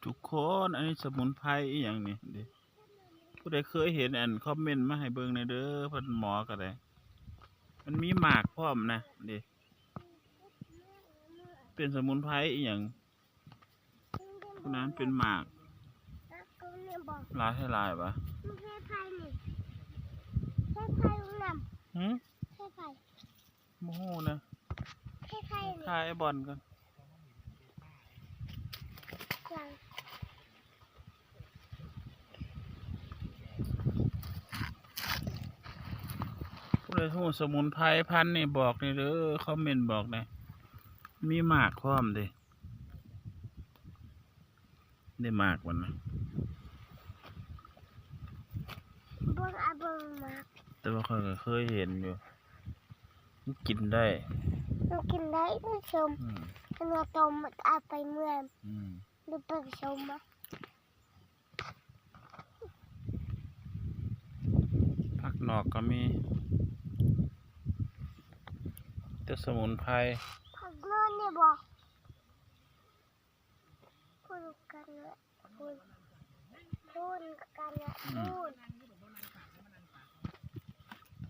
ທຸກຄົນ ອັນນີ້ສະໝຸນໄພອີ່ຫຍັງນີ້ເດ້ ຜູ້ໃດເຄີຍເຫັນ ອັນ ຄອມເມັນມາໃຫ້ເບິ່ງແດ່ເດີ ເພິ່ນໝໍກໍໄດ້ ມັນມີໝາກພ້ອມນະເດ້ ເປັນສະໝຸນໄພອີ່ຫຍັງ ຜູ້ນັ້ນເປັນໝາກ ຫຼາຍແທ້ຫຼາຍຫວາ ຫື? ບໍ່ຮູ້ນະ ຖ່າຍໄອ້ບອນກ່ອນ ຜູ້ໃດຮູ້ສະໝຸນໄພພັນນີ້ບອກແດ່ເດີ ຄອມເມັນບອກແດ່ ມີໝາກພ້ອມເດ້. ໄດ້ໝາກມັນນະ ເບິ່ງ ອາ ເບິ່ງໝາກ ແຕ່ວ່າຂ້ອຍກໍເຄີຍເຫັນຢູ່ ມັນກິນໄດ້ ມັນກິນໄດ້ ມັນສົ້ມ ອືມ ເປັນວ່າຕົ້ມ ເອົາໄປເມືອງ ອືມ ຫຼືໄປສົ້ມ ຜັກນອກກໍມີ ແຕ່ສະໝຸນໄພ ຜັກນອກນີ້ບໍ່? ພຸ້ນກັນແຫຼະ ພຸ້ນ ພຸ້ນກັນແຫຼະ ອືມ ພຸ້ນ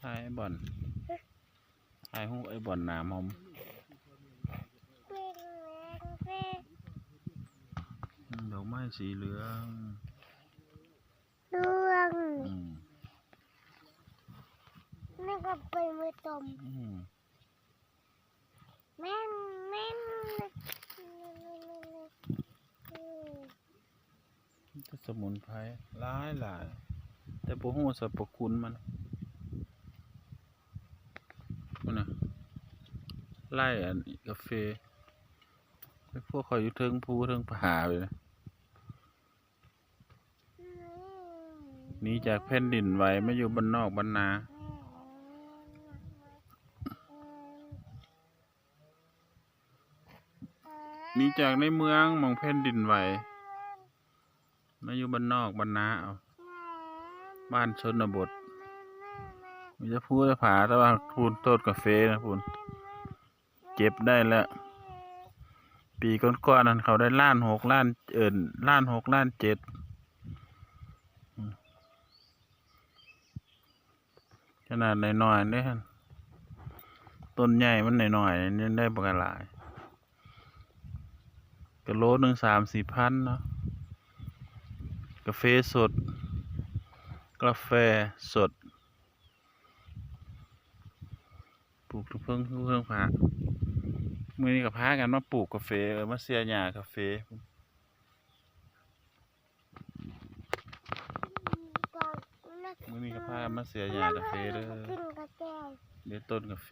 ຖ່າຍໄອ້ບອນ ຫຶ ຖ່າຍຮູບໄອ້ບອນໜາມອມ ເປັນແມງເປັນ ອືມ ດອກໄມ້ສີເຫຼືອງ ເຫຼືອງ ອືມ ນີ້ກໍເປັນມືຕົມ ອືມ ແມ່ນ ແມ່ນ ມີແຕ່ສະໝຸນໄພຫຼາຍໆ ແຕ່ບໍ່ຮູ້ສັບພະຄຸນມັນ ພຸ້ນນະ ໄລ່ອັນກາເຟ ໄປພວກເຂົາຢູ່ເທິງພູເທິງຜາພຸ້ນນະ. ໜີຈາກແຜ່ນດິນໄຫວມາຢູ່ບ້ານນອກບ້ານນາ ໜີຈາກໃນເມືອງໝ່ອງແຜ່ນດິນໄຫວ ມາຢູ່ບ້ານນອກບ້ານນາເອົາ ບ້ານຊົນນະບົດ ມີແຕ່ພູແຕ່ຜາ ແຕ່ວ່າພຸ້ນຕົ້ນກາເຟນະ ພຸ້ນ ເກັບໄດ້ແລ້ວ ປີກ່ອນໆນັ້ນເຂົາໄດ້ລ້ານຫົກ ລ້ານ ເອີ້ນ ລ້ານຫົກ ລ້ານເຈັດ ຂະໜາດນ້ອຍໆເດ້ ຕົ້ນໃຫຍ່ມັນນ້ອຍໆ ຍັງໄດ້ບັກຫຼາຍ ກະໂລໜຶ່ງສາມສີ່ພັນເນາະ ກາເຟສົດ ກາເຟສົດ ປູກເທິງພູເທິງຜາ ມື້ນີ້ກໍພາກັນມາປູກກາເຟ ເອີ ມາເສຍຫຍ້າກາເຟ ມື້ນີ້ກໍພາກັນມາເສຍຫຍ້າກາເຟເດີ ເດ້ຕົ້ນກາເຟ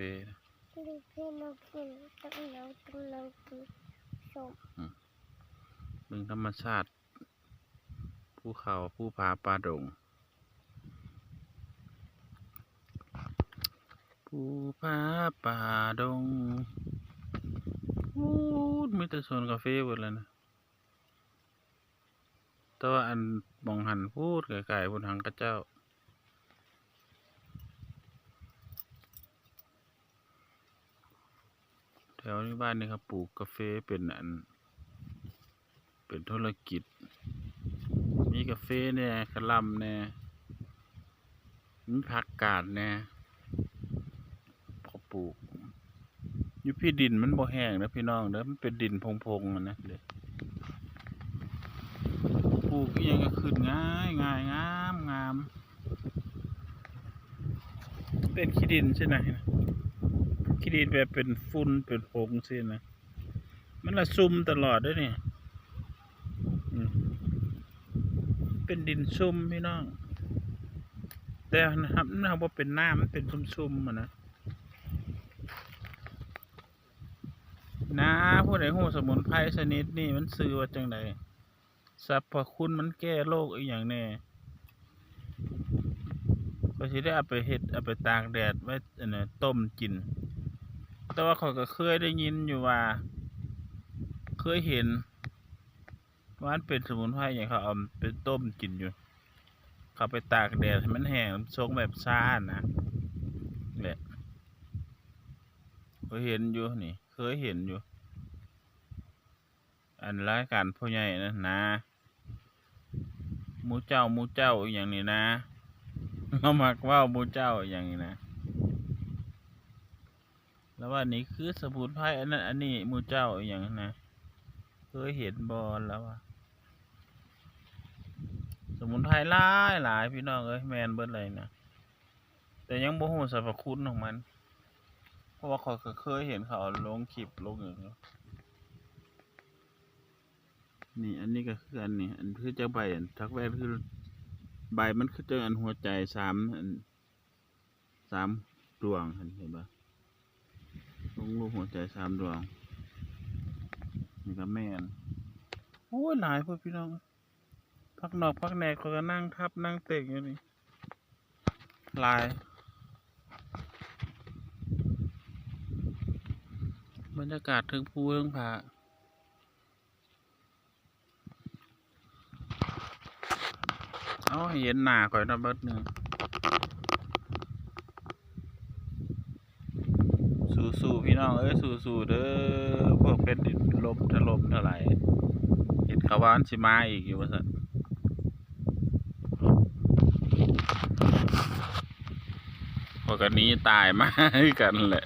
ເບິ່ງທຳມະຊາດ ພູເຂົາ ພູຜາ ປ່າດົງ ພູຜາ ປ່າດົງ ພຸ້ນ ມີແຕ່ສວນກາເຟເບິດແລ້ວນະ ແຕ່ວ່າອັນໝ່ອງຫັ້ນພຸ້ນ ໄກໆພຸ້ນ ທາງເຂົາເຈົ້າ ແຖວນີ້ ບ້ານນີ້ເຂົາປູກກາເຟເປັນອັນ ເປັນທຸລະກິດ ມີກາເຟແດ່ ກະຫຼ່ຳແດ່ ມີຜັກກາດແດ່ ເຂົາປູກ ຢູ່ພີ້ດິນມັນບໍ່ແຫ້ງເດີພີ່ນ້ອງເດີ ມັນເປັນດິນພົງໆຫັ້ນນະ ປູກອີ່ຫຍັງກໍຂຶ້ນງ່າຍໆ ງາມໆ ເປັນຂີ້ດິນຊີ້ນະ ຂີ້ດິນແບບເປັນຝຸ່ນເປັນຜົງຊີ້ນະ ມັນລະຊຸ່ມຕະຫຼອດເດ້ນີ້ ອືມ ເປັນດິນຊຸ່ມພີ່ນ້ອງ ແຕ່ມັນຫາກບໍ່ເປັນນ້ຳ ມັນເປັນຊຸ່ມໆຫັ້ນນະ ນາ ຜູ້ໃດຮູ້ສະໝຸນໄພຊະນິດນີ້ ມັນຊື່ວ່າຈັ່ງໃດ? ສັບພະຄຸນມັນແກ້ໂລກອີ່ຫຍັງແດ່? ຂ້ອຍຊິໄດ້ເອົາໄປເຮັດ ເອົາໄປຕາກແດດໄວ້ ອັນນ່າ ຕົ້ມກິນ. ແຕ່ວ່າຂ້ອຍກໍເຄີຍໄດ້ຍິນຢູ່ວ່າ ເຄີຍເຫັນວ່າມັນເປັນສະໝຸນໄພຫຍັງ ເຂົາເອົາໄປຕົ້ມກິນຢູ່. ເຂົາໄປຕາກແດດໃຫ້ມັນແຫ້ງ ຊົງແບບຊານະ ແຫຼະ. ເຄີຍເຫັນຢູ່ນີ້ ເຄີຍເຫັນຢູ່. ອັນລາຍການພໍ່ໃຫຍ່ນັ້ນນາ ໝູ່ເຈົ້າ ໝູ່ເຈົ້າ ອີ່ຫຍັງນີ້ນະ ລາວມັກເວົ້າໝູ່ເຈົ້າ ອີ່ຫຍັງນີ້ນະ ລາວວ່ານີ້ຄືສະໝຸນໄພ ອັນນັ້ນອັນນີ້ ໝູ່ເຈົ້າ ອີ່ຫຍັງນະ ເຄີຍເຫັນບໍ່ ລາວວ່າ ສະໝຸນໄພຫຼາຍໆ ພີ່ນ້ອງເອີຍ ແມ່ນເບິດເລີຍນະ ແຕ່ຍັງບໍ່ຮູ້ສັບພະຄຸນຂອງມັນ ເພາະວ່າຂ້ອຍກໍເຄີຍເຫັນເຂົາເອົາລົງຄລິບລົງຫຍັງຢູ່ ນີ້ ອັນນີ້ກໍຄືກັນນີ້ ອັນຄືຈັກໃບ ອັນທັກແວ່ນຄື ໃບມັນຄືຈັ່ງອັນຫົວໃຈສາມ ອັນ ສາມດວງຫັ້ນ ເຫັນບໍ່ ລົງຮູບຫົວໃຈສາມດວງ ນີ້ກໍແມ່ນ ໂອ້ຍ ຫຼາຍໂພດພີ່ນ້ອງ ພັກນອກພັກແນກ ຂ້ອຍກໍນັ່ງທັບນັ່ງເຕັກຢູ່ນີ້ ຫຼາຍ ບັນຍາກາດເທິງພູເທິງຜາ ເອົາໃຫ້ເຫັນໜ້າຂ້ອຍນຳເບິດໜຶ່ງ ສູ້ໆ ພີ່ນ້ອງເອີຍ ສູ້ໆ ເດີ ພວກແຜ່ນດິນລົມຖະຫຼົ່ມທະລາຍ ເຫັນເຂົາວ່າມັນຊິມາອີກຢູ່ວ່າຊັ້ນ ຂ້ອຍກໍໜີຕາຍມາຄືກັນແຫຼະ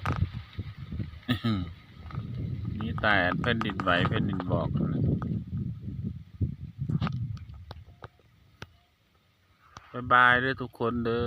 ໜີຕາຍອັນແຜ່ນດິນໄຫວ ແຜ່ນດິນບອກ ບາຍບາຍເດີທຸກຄົນເດີ.